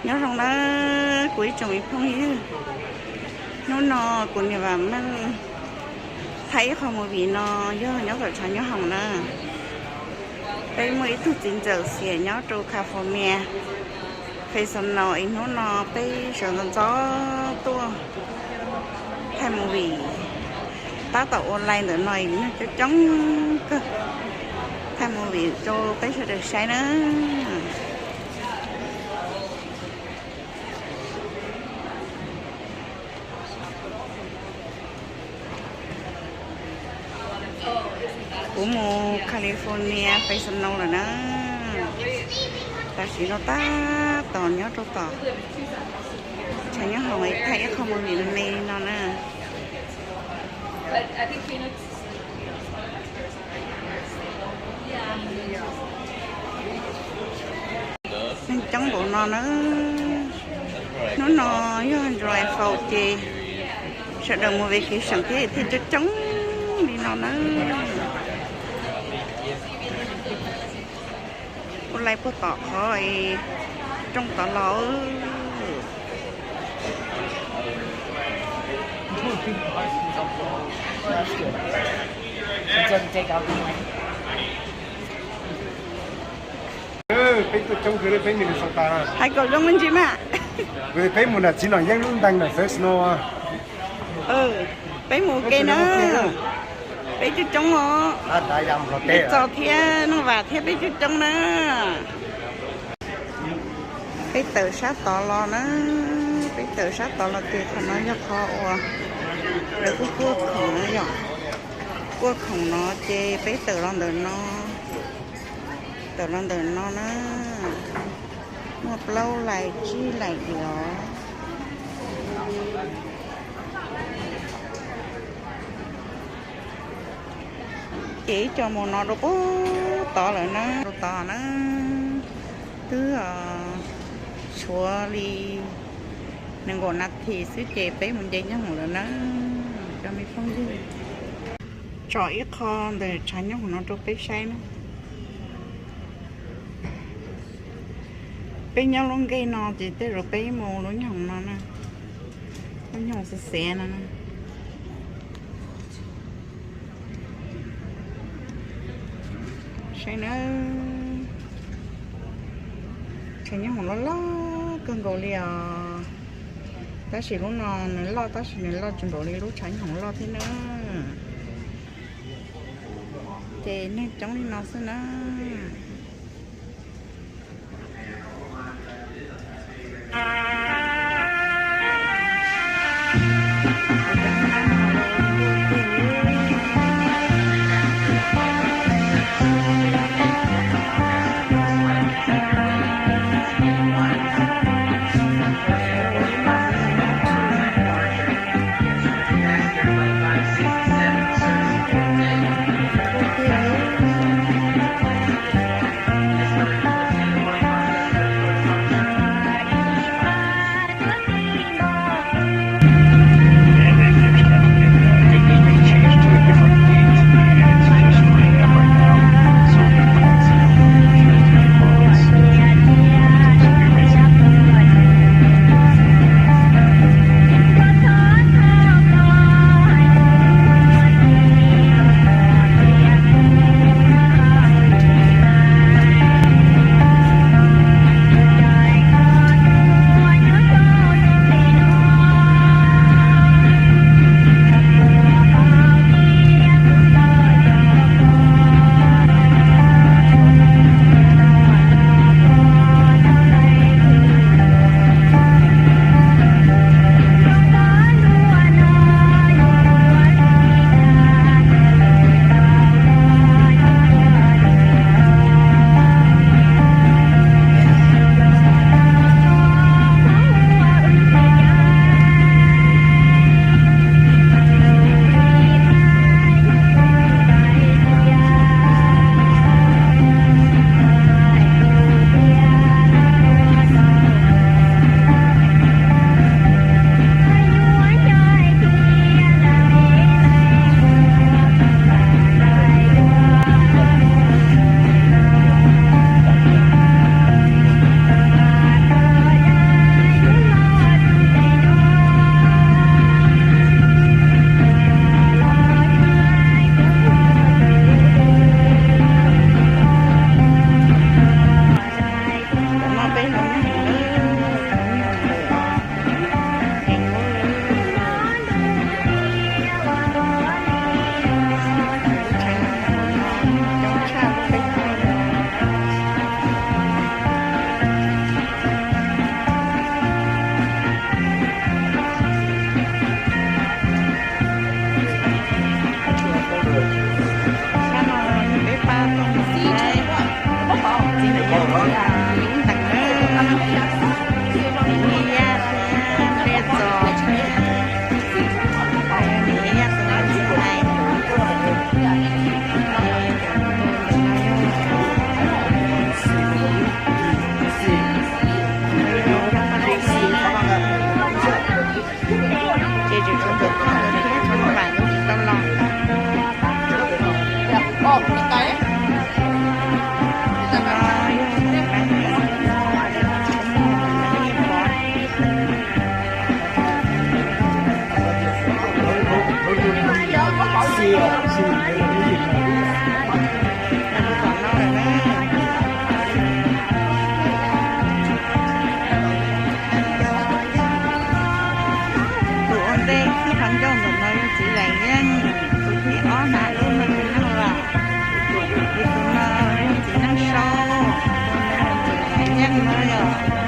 Nyob zoo na kuv ib tsoom me phooj ywg, hnub no kuv niam Vam Meej thaij ib qho movie no yog nyob tom tshav nyob hoom na. Peb muaj ib tug txiv ntxawm xiam nyob rau California, Fresno es hnub no peb sawv ntxov ntxov tuaj thaij movie. Tab tom ua line ntawm no es neeg coob coob kawg, thaij movie rau peb sawv daws saib na. Kuv mus California Fresno lawm na. Tam sim no tab tom nyob rau tom tshav nyob hoom es thaij ib qho movie me me no na. Neeg coob npaum no na. Hnub no yog July four ces sawv daws mus vacation thiab thiaj coob coob li no na. Ua line puag tom qhov rooj tod los. Peb tuaj coob kawg, peb Minnesota. Hais kom zoo me ntsis mas. Peb mus nram txiv Nom Yeeb lub ntees ntawm Fresno. Peb mus ua ke na. Peb coob coob os. Ib txoj thiab Nooj Vam thiab peb coob coob na. Peb tawm sab tod los na, peb tawm sab tod los ces qhov no yog qhov uas lawv kuj kuaj khoom no yom. Kuaj khoom no ces peb tawm los ntawm no, tawm los ntawm no na. Muaj plaub laim tsib laim diam. Ces ib co mus no rau puag tod lawm na, rau tod na. Twb tshuav li nees nkaum nas this xwb ces peb mus nce nyob mus lawm na, cov me phooj ywg. Tso ib qho ntawm tshav nyooj no rau peb saib na. Peb nyob lub nqe no ces tej zaum peb mus lub nyoog no na, lub nyoog xiav xiav no na. Saib na, tshav nyooj hoom loj loj kawg nkaus li os. Tab sis lub no nws loj tab sis nws loj tsis npaum li lub tshav nyooj hoom loj thiab na. Ces neeg coob li no xwb na. Niam Yaj thiab Npliaj Txos, Niam Yaj tus me ntxhais. Ces tseem tshuav Ntxawm Thoj thiab tshuav Vam tsis tau los. Tus ua ntej ib qhov ncauj ntawm no yog txiv Vam Yeej, tus thib ob hnav lub no yog Neej Vam, ces tus no yog txiv Neej Saub, tus no yog txiv Vam Yeej no yog.